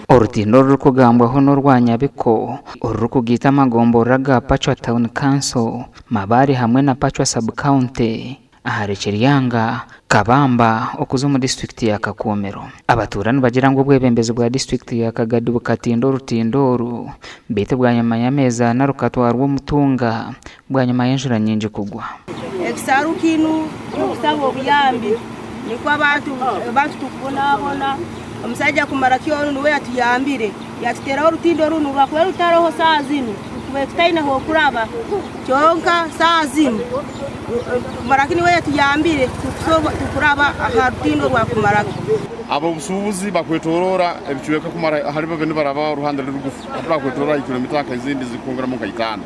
Orutindo orurikugambwaho n'orwa Nyabiko orurikugaita amagomborora ga Pacwa Town Council, Mabare hamwe na Pacwa Sub-county ahari Kiryanga, Kabamba okuza omu disiturikiti ya Kakuumiro. Abatuura nibagira ngu obwebembezi bwa disiturikiti ya Kagadi bukatinda orutindo oru beitu bwanyima y'ameezi ana rukatwarwa omutunga bwanyima y'enjura nyingi kugwa. Ekisaaru kinu ky'okusaba obuyambi nikwo abantu abantu tukubonabona. Omusaija Kumaraki onu niwe yatuyambire yatuteraho orutindo runu rwakuba rutaroho saaha zinu tukubaire tutaine h'okuraba kyonka saaha zinu Kumaraki niwe yatuyambire tukuraba aha rutindo rwa Kumaraki. Ab'obusuubuzi bakwetoroora ebicweka kumara ahari babe nibaraba oruhande rurugufu hati bakwetoroora aha kilomita nka ezindi zirikwongeramu nka itaano.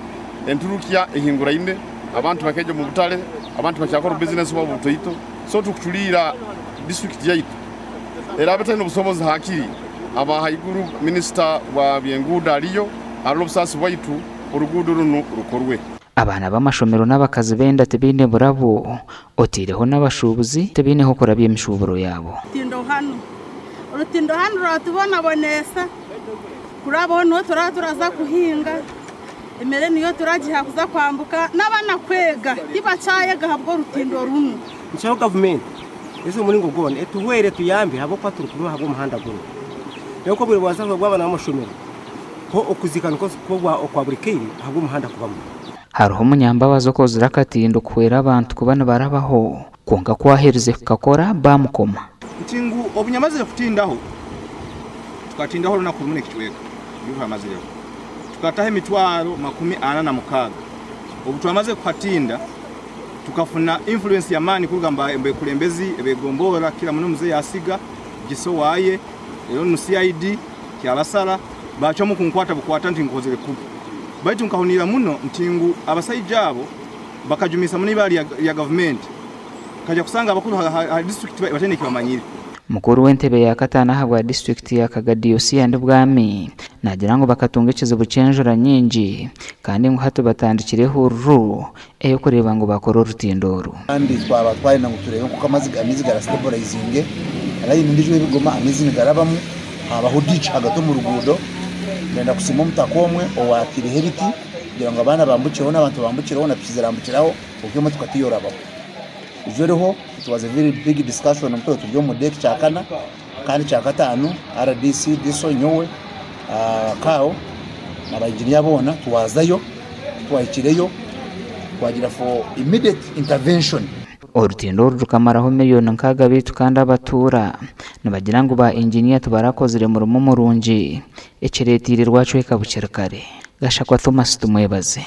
Enturukya ehinguraine, abantu bakeija omu butare, abantu bakyakora obubizinesi bwabo butoito, so tukucuriira disiturikiti yaitu eraabe etaine obusobozi hakiri aba haiguru minisita wa by'enguudo ariyo arore obusaasi bwaitu oruguudo runu rukorwe. Abaana b'amashomero n'abakazi b'enda tibaine burabo, otaireho n'abashuubuzi tibaine h'okurabya emishuuburo yaabo. Orutindo hanu Orutindo hanu rwatubonaboneesa, kurabaho niho turaba turaza kuhinga, emere niyo turagiha kuza kwambuka, n'abaana kwega tibakyayega ahabw'orutindo runu. Nitushaba gavumenti eze omuringo gwona etuhwere etuyambe ahabw'okuba turikuruha ahabw'omuhanda gunu. Reero nk'obwire bwa saaha bw'abaana b'amashomero ho okuziika nikwo kuba okwa buri kaire ahabw'omuhanda kuba mubi. Hariho omunyambabazi okozire akatindo kuhwera abantu kuba nibarabaho kwonka ku aherize kukakora baamukoma. Nti ngu obu nyamazire kutindaho, tukatindaho orunaku rumwe n'ekicweka, nibwo twamazireho. Tukataho emitwaro 46. Obu twamazire kuhatinda, tukafuna influence y'amaani kuruga omu bekulembezi eb'egomborora kukira muno Mzee Asiga, Giso waaye, reero nu CID, Kyabasara, baacwamu kunkwata bukwata nti nkozire kubi. Baitu nkahuniira muno nti ngu abasaija abo bakajumiisa muno ibara lya gavumenti. Nkaija kusanga abakuru ha disiturikiti bataine eki bamanyire. Mukuru w'entebe ya kataano ahabwa disiturikiti ya Kagadi Yosia Ndibwami naagira ngu bakatunga ekizibu ky'enjura nyingi kandi ngu hati batandikire ehururu ey'okureeba ngu baakora orutindo oru. Kandi twaba twayenda ngu tureebe nk'oku amaizi garasiteburayizinge layini endiijo ey'ebigoma amaizi nigarabamu habaho diiki ahagati omu ruguudo. Ndenda kusiima omutaka omwe owaataireho ebiti kugira ngu abaana bambukireho n'abantu bambukireho na piki zirambukiraho kwonka emotoka tiyorabaho. Ijo eriho it was a very big discussion obu twaba turi omu deck kyakana kandi kyakataano RDC, DISO, nyowe, CAO na ba engineer boona twazayo kutwahikireyo twagira for immediate intervention. Orutindo oru rukamaraho miriyoni nkaaga beitu kandi abatuura nibagira ngu ba engineer tibarakozire murimo murungi ekireteire rwacweka bukiri kare. Gashakwa Thomas Tumwebaze.